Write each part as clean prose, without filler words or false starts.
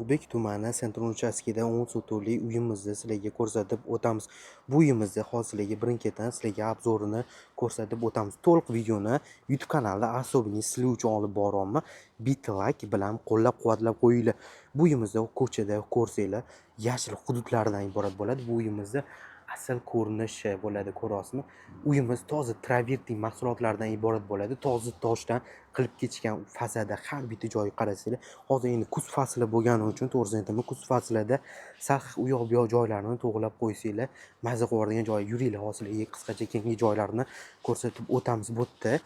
Ulug'bek tumani Sentral uchastkida 10 sotixli uyimizni sizlarga ko'rsatib o'tamiz. Bu uyimizni hozir sizlarga birin-ketin sizlarga обзор ini ko'rsatib o'tamiz. To'liq videoni YouTube kanalida особенный sizlar uchun olib boryapman. Bitta layk bilan qo'llab-quvvatlab qo'yinglar. Bu uyimizni ko'chada ko'rsanglar, yashil hududlardan iborat bo'ladi. Bu uyimizni asl ko'rinishi bo'ladi, ko'ryapsizmi? Uyimiz toza travertin mahsulotlaridan iborat bo'ladi. Toza toshdan qilib ketishgan fasadi, har bitta joyi qarasanglar, hozir endi kuz fasli bo'lgani uchun, to'g'risini aytaman, kuz faslida sal u yoq bu yoq joylarini to'g'irlab qo'ysanglar, maza qilib yuboradigan joyi. Yuringlar, hozir sizlarga qisqacha keyingi joylarni ko'rsatib o'tamiz. Bu yerda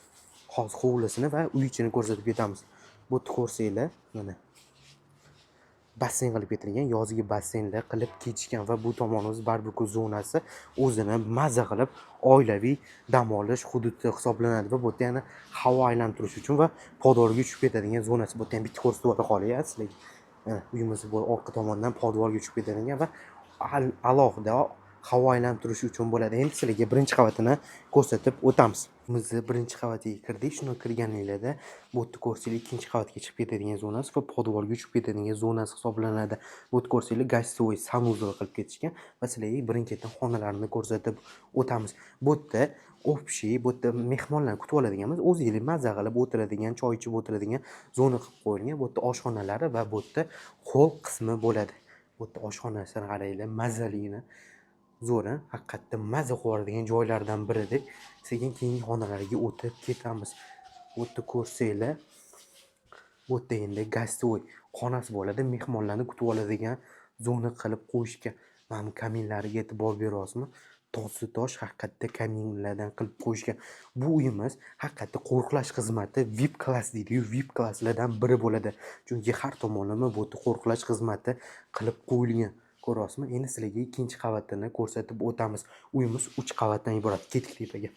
hozir hovlisini va uy ichini ko'rsatib ketamiz. Bu yerda ko'rsanglar, mana, basseyn qilib ketilgan, yozgi basseynlar qilib ketishgan va bu tomonimiz barbeku zonasi, o'zini maza qilib oilaviy dam olish hududi hisoblanadi. Va bu yerda yana havo aylanib turishi uchun va podvalga tushib ketadigan zonasi. Bu yerda ham bitta ko'rsatib o'ta qolay sizlarga. Mana, uyimiz bu orqa tomondan podvalga tushib ketadigan va alohida havo aylanib turishi uchun bo'ladi. Endi sizlarga birinchi qavatini ko'rsatib o'tamiz. Bizni birinchi qavatiga kirdik. Shuni kirganinglarda bu yerda ko'rsanglar, ikkinchi qavatga chiqib ketadigan zonasi va podvalga tushib ketadigan zonasi hisoblanadi. Bu yerda ko'rsanglar, гостевой санузел qilib ketishgan va sizlarga birin-ketin xonalarni ko'rsatib o'tamiz. Bu yerda общий, bu yerda mehmonlarni kutib oladigan, o'zinglar maza qilib o'tiradigan, choy ichib o'tiradigan zona qilib qo'yilgan. Bu yerda oshxonalari va bu yerda xoll qismi bo'ladi. Bu yerda oshxonasini qaranglar, mazaligini. Zo'r, a? Haqiqatda maza qilib yuboradigan joylardan birida. Sekin keyingi xonalarga o'tib ketamiz. Bu yerda ko'rsanglar, bu yerda endi гостевой xonasi bo'ladi. Mehmonlarni kutib oladigan zona qilib qo'yishgan. Mana bu kaminlariga e'tibor beryapsizmi? Toza tosh, haqiqatda kaminlardan qilib qo'yishgan. Bu uyimiz haqiqatda qo'riqlash xizmati VIP klass deydi-yu, VIP klasslardan biri bo'ladi. Chunki har tomonlama bu yerda qo'riqlash xizmati qilib qo'yilgan. Ko'ryapsizmi? Endi sizlarga ikkinchi qavatini ko'rsatib o'tamiz. Uyimiz 3 qavatdan iborat. Ketdik tepaga.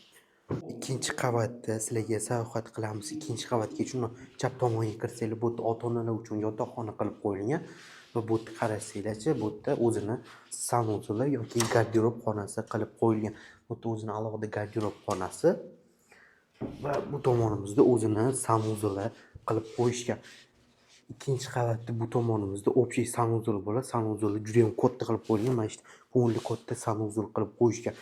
Ikkinchi qavatda sizlarga sayohat qilamiz. Ikkinchi qavatga shuni chap tomonga kirsanglar, bu yerda ota-onalar uchun yotoqxona qilib qo'yilgan va bu yerda qarasanglarchi, bu yerda o'zini санузел i yoki garderob xonasi qilib qo'yilgan. Bu yerda o'zini alohida garderob xonasi va bu tomonimizda o'zini санузел i qilib qo'yishgan. Ikkinchi qavatda bu tomonimizda общий санузел bo'ladi. Санузел i judayam katta qilib qo'yilgan. Mana shu ko'ngli katta санузел qilib qo'yishgan.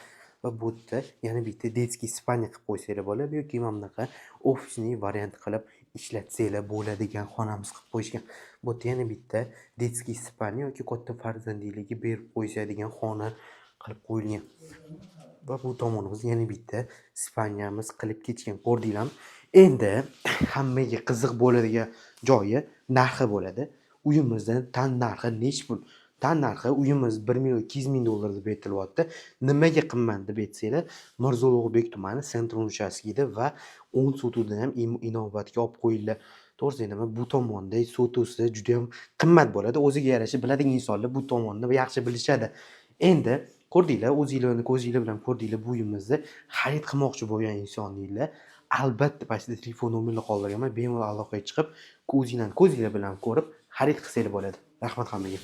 Va bu yerda yana bitta детский спальня qilib qo'ysanglar bo'ladi yoki mana bunaqa офисный variant qilib ishlatsanglar bo'ladigan xonamiz qilib qo'yishgan. Bu yerda yana bitta детский спальня yoki katta farzandlilarga berib qo'yishadigan xona qilib qo'yilgan. Va bu tomonimizda yana bitta спальня miz qilib ketishgan. Ko'rdinglarmi? Endi hammaga qiziq bo'ladigan joyi narxi bo'ladi. Uyimizni tan narxi nechi pul? Tan narxi uyimiz 1 200 000 dollar deb aytilyapti. Nimaga qimmat deb aytsanglar, Mirzo Ulug'bek tumani Sentral uchastkida va 10 sotixdan ham inobatga olib qo'yildi. To'g'risini aytaman, bu tomonda sotixsi judayam qimmat bo'ladi. O'ziga yarasha biladigan insonlar bu tomonni yaxshi bilishadi. Endi ko'rdinglar, o'zinglarni ko'zinglar bilan ko'rdinglar, bu uyimizni xarid qilmoqchi bo'lgan insonlar albatta pastda telefon nomerini qoldirganman. Bemalol aloqaga chiqib, o'zinglarni ko'zinglar bilan ko'rib xarid qilsanglar bo'ladi. Rahmat hammaga.